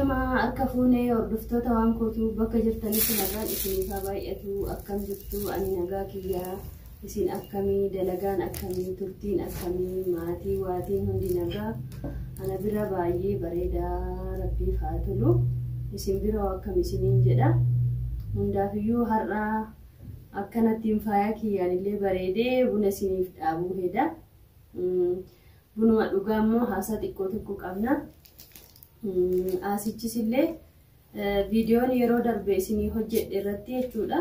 Ashamaa harka fuunee hordoftoota waan kootuu bakka jirtanitti nagaan isiniif haa baay'atu. Akkam jirtu? Ani nagaa kiyyaa. Isin akkamii? Dalagaan akkamii? Turtiin akkamii? Maatii waatiin hundi nagaa? Ana bira baay'ee bareedaa, rabbiif haa tolu. Isin bira hoo akkam isiniin jedha. Hundaafiyyuu har'a akkanattiin faayaa kiyyaan illee bareedee buna isiniif dhaabuu heda. Bunuma dhugaa immoo haasaa xiqqoo tokko qabna. Haasichis illee viidiyoon yeroo darbe isinii hojjedhe irratti jechuudha.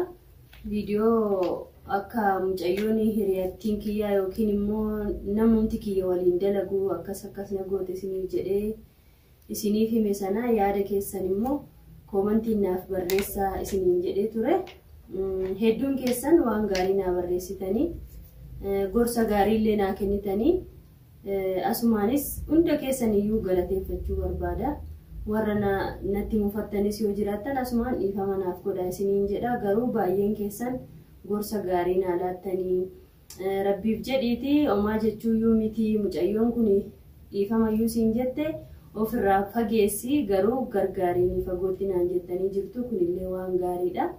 Viidiyoo akka mucayyoon hiriyattiin kiyyaa yookiin immoo namumti kiyya waliin dalagu akkas akkas na goote isiniif jedhee isiniif hime sana yaada keessan immoo koomantiin naaf barreessaa isiniin jedhee ture. Hedduun keessan waan gaarii naa barreessitanii, gorsa gaariillee naa kennitanii, asumaanis hunda keessan iyyuu galateeffachuu barbaada. Warra natti mufattanis yoo jiraattan asumaan dhiifama naaf godha isiniin jedha. Garuu baay'een keessan gorsa gaarii naa laattanii, rabbiif jedhiiti omaa jechuuyyuu miti, mucayyoon kun dhiifamayyuu siin jette, ofirraa fageessi, garuu gargaariin fagootti naan jettanii jirtu. Kunillee waan gaariidha.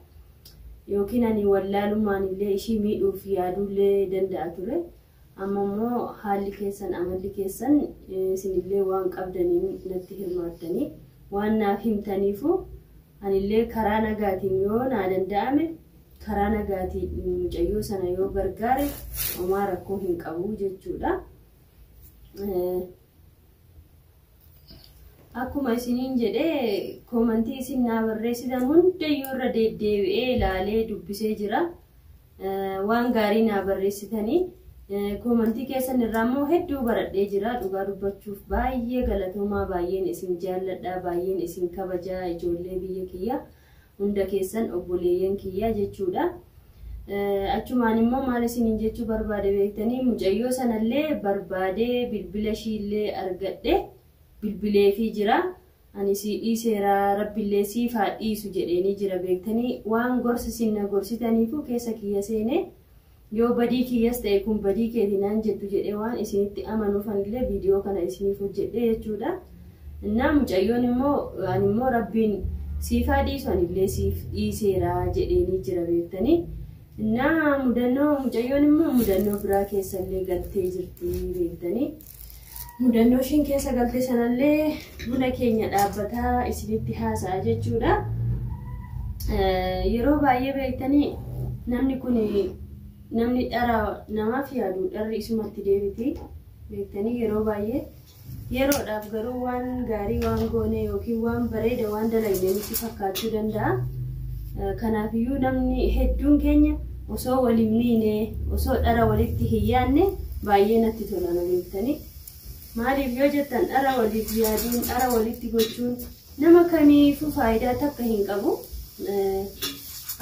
Yookiin ani wallaalummaan illee ishii miidhuuf yaaduullee danda'a ture. Amma immoo haalli keessan, amalli keessan, isinillee waan qabdaniin natti hirmaattanii waan naaf himtaniifu anillee karaa nagaatiin yoo naa danda'ame karaa nagaatiin mucayyoo sana yoo gargaare homaa rakkoo hin qabu jechuudha. Akkuma isiniin jedhee koomantii isin naa barreessitan hundayyuu irra deddeebi'ee ilaalee dubbisee jira. Waan gaarii naa barreessitanii koomantii keessan irraa immoo hedduu baradhee jira. Dhugaa dubbachuuf baay'ee galatoomaa, baay'een isin jaalladha, baay'een isin kabajaa, ijoollee biyya kiyya hunda keessan, obboleeyyan kiyya jechuudha. Achumaan immoo maal isiniin jechuu barbaade beektanii? Mucayyoo sanallee barbaadee bilbila ishiillee argadhe, bilbileefii jira. Ani sii dhiiseera, rabbillee siif haa dhiisu jedheenii jira beektanii. Waan gorsi isin na gorsitaniifu keessa kiyya seenee yoo badii kiyyas ta'e kun badii keeti naan jettu jedhee waan isinitti amanuuf anillee viidiyoo kana isiniif hojjedhe jechuudha. Innaa mucayyoon immoo ani immoo rabbiin siif haa dhiisu, anillee siif dhiiseera jedheenii jira beektanii. Innaa mudannoo mucayyoon immoo mudannoo biraa keessallee galtee jirti beektanii. Mudannoo ishiin keessa galte sanallee buna keenya dhaabbataa isinitti haasa'a jechuudha. Yeroo baay'ee beektanii namni kun namni dhara namaaf yaadu dharri isumatti deebiti beektanii. Yeroo baay'ee yeroodhaaf garuu waan gaarii waan goone yookiin waan bareeda waan dalagne nutti fakkaachuu danda'a. Kanaafiyyuu namni hedduun keenya osoo waliin miine, osoo dhara walitti hin yaadne baay'ee natti tola na beektanii. Maaliif yoo jettan, dhara waliif yaaduun, dhara walitti gochuun nama kamiifuu faayidaa takka hin qabu.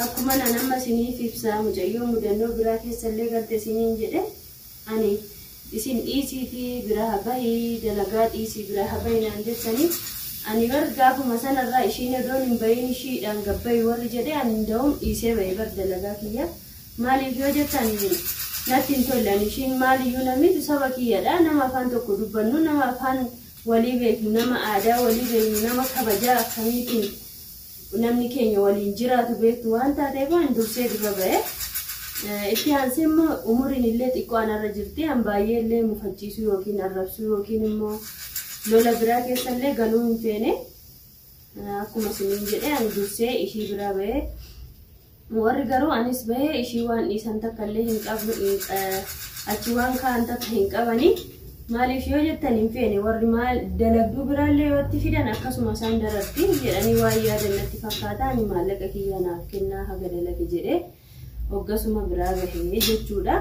Akkuma nan amma isiniif ibsaa mucayyoo mudannoo biraa keessallee galte isiniin jedhe, ani isin dhiisiitii biraa bahii, dalagaa dhiisii biraa bahi naan jettanii, ani bar gaafuma sanarraa ishiin odoon hin bahin ishiidhaan gabbayi warri jedhe, ani hin dhiisee bahe bar dalagaa kiyya. Maaliif yoo jettan, natti hin tolle. Ani ishiin maaliyyuu namitu saba kiyyadha, nama afaan tokko dubbannu, nama afaan walii beeknu, nama aadaa walii beeknu, nama kabajaa akkamiitiin namni keenya waliin jiraatu beektu waan taateef waan dursee dura bahe. Itti aansee immoo umuriin illee xiqqoo anarra jirti. An baay'ee illee mufachiisuu yookiin arrabsuu yookiin immoo lola biraa keessa illee galuu hin feene. Akkuma isiniin jedhee ani dursee ishii biraa bahee, warri garuu anis bahee ishii waan dhiisan takka illee hin qabnu, achi waan ka'an takka hin qabanii. Maaliif yoo jettan, hin feene. Warri maal dalagduu biraallee yoo itti fidan akkasuma isaan dararti jedhanii waan yaadan natti fakkaata. Ani maallaqa kiyya naaf kennaa haga dalage jedhee hoggasuma biraa bahee jechuudha.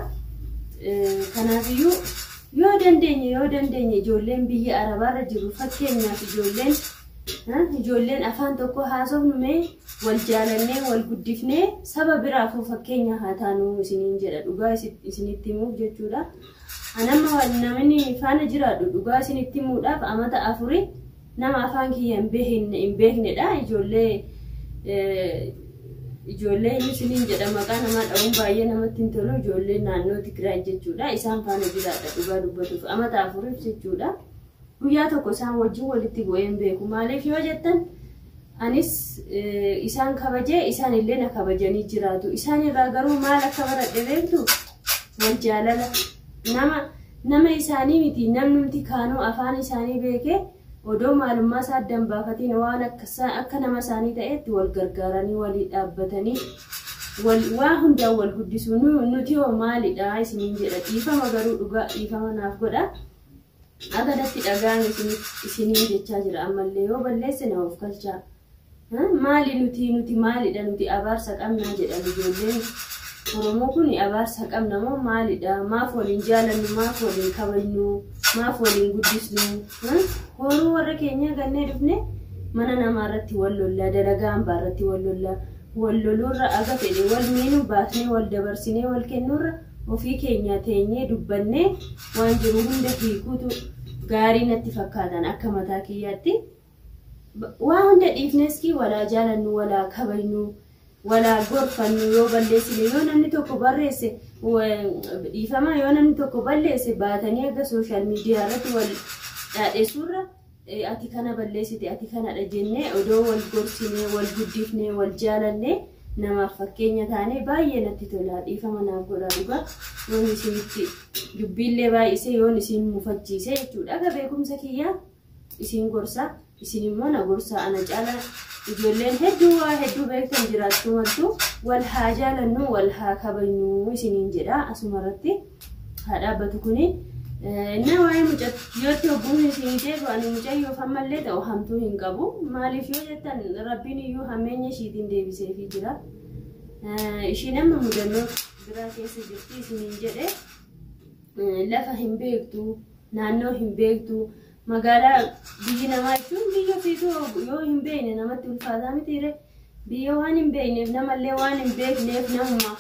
Kanaafiyyuu yoo dandeenye ijoolleen biyya Arabaarra jiru, fakkeenyaaf ijoolleen afaan tokko haasofnu, mee wal jaalannee wal guddifnee saba biraafuu fakkeenya haa taanuu isiniin jedha, dhugaa isinitti himuuf jechuudha. Anamma namni faana jiraadhu, dhugaa isinitti himuudhaaf, amata 4 nama afaan kiyya hin beeknedha. Ijoollee inni isiniin jedha, maqaa namaa dha'uun baay'ee namatti hin tolu, ijoollee naannoo Tigraay jechuudha. Isaan faana jiraadha dhugaa dubbatuuf amata 4f jechuudha. Guyyaa tokko isaan wajjin walitti bu'ee hin beeku. Maaliif yoo jettan anis isaan kabajee isaan illee na kabajanii jiraatu. Isaan irraa garuu maal akka baradhe beektu? Wal jaalala. Nama isaanii miti namnumti kaanuu afaan isaanii beekee odoo maalummaa isaa adda hin baafatiin waan akka nama isaanii ta'etti wal gargaaranii walii dhaabbatanii waa hundaan wal guddisuu. Nuti hoo maalidha isiniin jedha. Dhiifama garuu dhugaa dhiifama naaf godha. Akka natti dhaga'ame isiniin jechaa jira. Ammallee yoo balleesse na of galchaa. Maali nuti maalidha nuti abaarsa qabnaa jedhan ijoolleen Oromoo kun abaarsa qabna moo maalidha? Maaf waliin jaalannu, maaf waliin kabajnu, maaf waliin guddisnu? Horuu warra keenyaa gannee dhufne mana namaa irratti wal lollaa, dalagaa hambaa irratti wal lollaa, wal loluurra aga fedhe wal miinuu baasnee wal dabarsinee wal kennuurra ofii keenya teenyee dubbannee waan jiru hunda hiikuutu gaarii natti fakkaatan akka mataa kiyyaatti. Waa hunda dhiifneski walaa jaalannu, walaa kabajnu, walaa gorfannu. Yoo balleessine, yoo namni tokko barreesse dhiifama, yoo namni tokko balleesse baatanii akka social media irratti wal dhaadheessuurra ati kana balleessite, ati kanadha jennee odoo wal gorsinee, wal guddifnee, wal jaalannee namaaf fakkeenya taanee baay'ee natti tola. Dhiifama naaf godhaa dhugaa yoon isinitti dubbiillee baay'isee yoon isin mufachiise jechuudha. Akka beekumsa kiyyaa isin gorsaa, isin immoo na gorsaa. Ana caala ijoolleen hedduu waa hedduu beektan jiraachuu maltu. Wal haa jaalannu, wal haa kabajnu isiniin jedha. Asuma irratti haa dhaabbatu kuni. Na waa'ee mucayyootti hogguun isinii deebi'u, ani mucayyoof ammallee ta'u hamtuu hin qabu. Maaliif yoo jettan Rabbiin iyyuu hammeenya ishiitiin deebiseefii jira. Ishiin amma mudannoo biraa keessa jirti isiniin jedhe. Lafa hin beektu, naannoo hin beektu, magaalaa biyyi namaa jechuun biyya ofiitu yoo hin beekne namatti ulfaataa mitiire. Biyya waan hin beekneef, namallee waan hin beekneef, namuma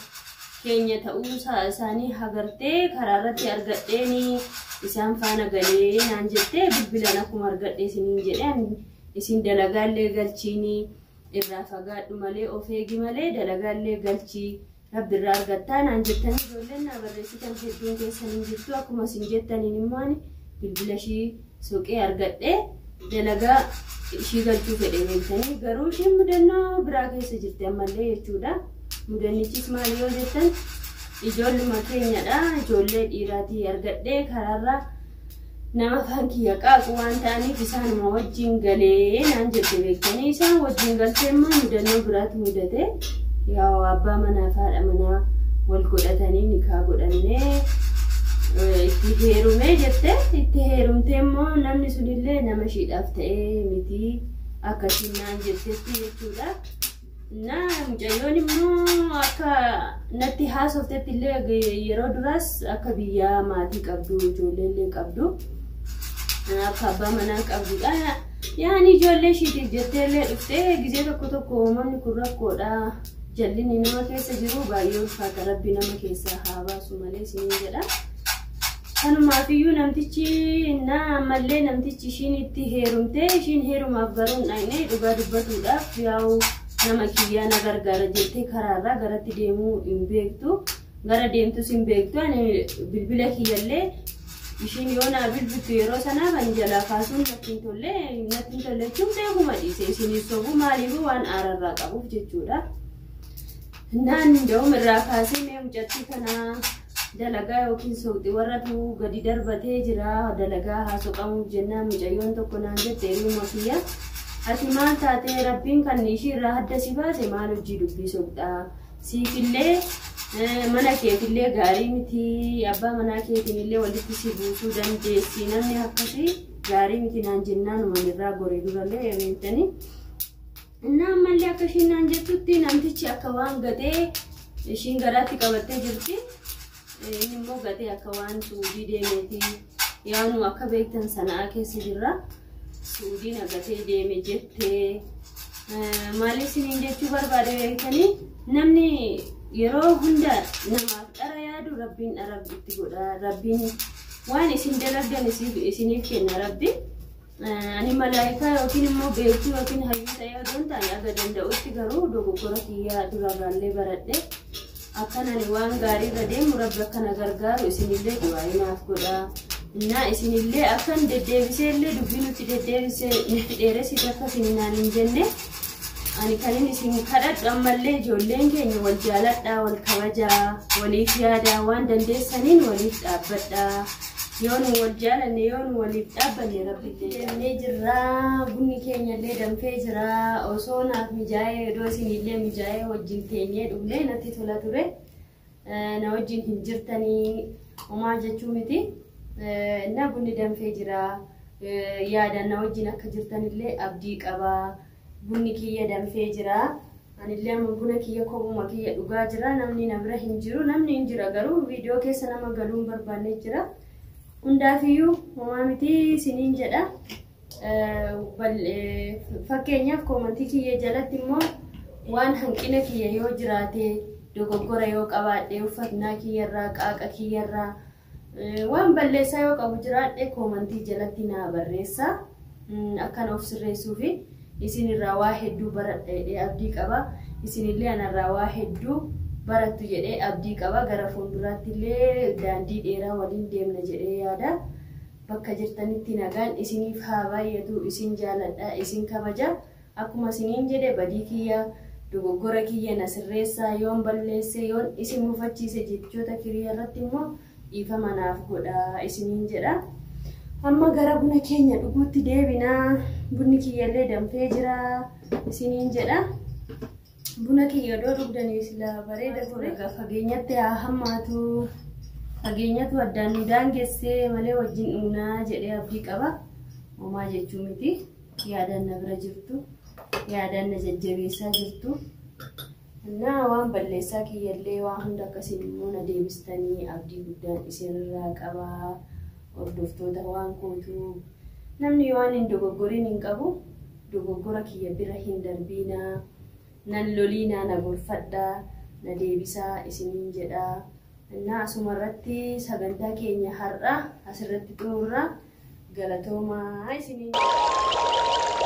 keenya ta'uu isaanii hagartee karaa irratti argadheeni isaan faana galee naan jettee bilbilaan akkuma argadhe isiniin jedhe. Isin dalagaallee galchiinii irraa fagaadhu malee, of eegi malee dalagaallee galchii Rabbi irraa argattaa naan jettanii ijoolleen naa barreessitan hedduun keessan hin jirtu. Akkuma isin jettaniin immoo ani bilbila ishii soqee argadhee dalagaa ishii galchuu fedhe beektanii, garuu ishiin mudannoo biraa keessa jirti ammallee jechuudha. Mudannichis maali yoo jettan ijoolluma keenyadha. Ijoollee dhiiraatii argadhee karaarraa nama afaan kiyya qaaqu waan ta'aniif isaanuma wajjin galee naan jette beektanii. Isaan wajjin galtee immoo mudannoo biraatu mudate. Yaa abbaa manaa fi haadha manaa wal godhatanii nikaa godhannee itti heerumee jette. Itti heerumtee immoo namni sunillee nama ishiidhaaf ta'ee miti akkasiin naan jettetti jechuudha. Na mucayyoon immoo akka natti haasoftetti illee yeroo duraas akka biyyaa maatii qabdu, ijoollee illee qabdu, akka abbaa manaa qabdudha. Yaani ijoollee ishiitiif jettee illee dhuftee gizee tokko tokko uumamni kun rakkoodha. Jallinni nama keessa jiru baay'ee ulfaata, Rabbi nama keessaa haa baasu malee isiniin jedha. Kanumaafiyyuu namtichi na ammallee namtichi ishiin itti heerumtee, ishiin heerumaaf garuu hin dhaqne dhugaa dubbatuudhaaf, yaa'u nama kiyyaa na gargaara jettee karaarraa garatti deemuu hin beektu. Gara deemtus hin beektu. Ani bilbila kiyyallee ishiin yoo naa bilbiltu yeroo sanaaf ani jalaa kaasuun natti hin tolle. Natti hin tolle jechuun beekuma dhiise, isinii sobu maaliifuu waan aararraa qabuuf jechuudha. Naan da'um irraa kaasee mee mucattii kana dalagaa yookiin soqxi warratu gadi darbatee jira, dalagaa haa soqamuuf jennaan mucayyoon tokko naan jette, hiriyuma kiyya, ati maal taatee Rabbiin kan ishii irraa hadda si baase maal hojii dubbii soqxaa, siifillee mana keetillee gaarii miti, abbaa manaa keetiin illee walitti si buusuu dandeessi, namni akkasii gaarii miti naan jennaan uummanirraa goree durallee beektanii. Innaa ammallee akka ishiin naan jettutti namtichi akka waan gatee ishiin garaatti qabattee jirti. Inni immoo gatee akka waan Suudii deemeeti. Yaa nu akka beektan Sana'aa keessa jirra. Suudii na gatee deeme jettee. Maaliif isiniin jechuu barbaade beektanii, namni yeroo hunda namaaf dhara yaadu Rabbiin dhara itti godha. Rabbiin waan isin dalagdan isiniif kenna Rabbi. Ani malaayikaa yookiin immoo beektuu yookiin hayyuu ta'ee odoo hin taane aga danda'utti garuu dogoggora kiyyaa durarraallee baradhe akkan ani waan gaarii irra deemu Rabbi akka na gargaaru isinillee du'aa naaf godha. Innaa isinillee akkan deddeebisee illee dubbii nutti deddeebisee nutti dheeressite akka isin naan hin jenne ani kanin isin kadhadhu ammallee ijoolleen keenya wal jaaladhaa, wal kabajaa, waliif yaadaa, waan dandeessaniin waliif dhaabbadhaa. Yoo nu wal jaalanne, yoo nu waliif dhaabbanne Rabbi deemnee jirraa. Bunni keenya illee danfee jira. Osoo naaf mijaa'ee, iddoo isinillee mijaa'ee wajjin teenyee dhugnee natti tola ture. Na wajjin hin jirtanii homaa jechuu miti. Na bunni danfee jira. Yaadaan na wajjin akka jirtanillee abdii qaba. Bunni kiyya danfee jira. Anillee amma buna kiyya kophuma kiyya dhugaa jira. Namni na bira hin jiru. Namni hin jira garuu viidiyoo keessa nama galuu hin barbaanne jira. Hundaafiyyuu homaa miti isiniin jedha. Fakkeenyaaf koomantii kiyya jalatti immoo waan hanqina kiyya yoo jiraate, dogoggora yoo qabaadhe, uffannaa kiyyarraa, qaaqa kiyyarraa waan balleessaa yoo qabu jiraadhe koomantii jalatti naa barreessa. Akkana of sirreessuu fi isinirraa waa hedduu baradha jedhee abdii qaba. Isinillee anarraa waa hedduu barattu jedhee abdii qaba. Gara fuulduraatti illee daandii dheeraa waliin deemna jedhee yaada. Bakka jirtanitti nagaan isiniif haa baay'atu. Isin jaaladha, isin kabaja. Akkuma isiniin jedhe badii kiyya, dogoggora kiyya na sirreessaa. Yoon balleesse, yoon isin mufachiise jechoota kiyya irratti immoo dhiifama naaf godha isiniin jedha. Amma gara buna keenya dhuguutti deebinaa. Bunni kiyyallee danfee jira isiniin jedha. Buna kiyya odoo dhugdanii sila bareeda ture. Fageenyatti haa hammaatu. Fageenyatu addaan nu daangessee malee wajjin dhugnaa jedhee abdii qaba. Homaa jechuu miti. Yaadaan na bira jirtu. Yaadaan na jajjabeessaa jirtu. Innaa waan balleessaa kiyyallee waan hunda akkasiin immoo na deebistanii abdii guddaan isinirraa qaba. Hordoftoota waan kootu. Namni waan hin dogoggoriin hin qabu. Dogoggora kiyya bira hin darbiinaa. Nan loliinaa, na gorfadhaa, na deebisaa isiniin jedha. Innaa asuma irratti sagantaa keenya har'a asirratti xumurra. Galatoomaa isiniin jedha.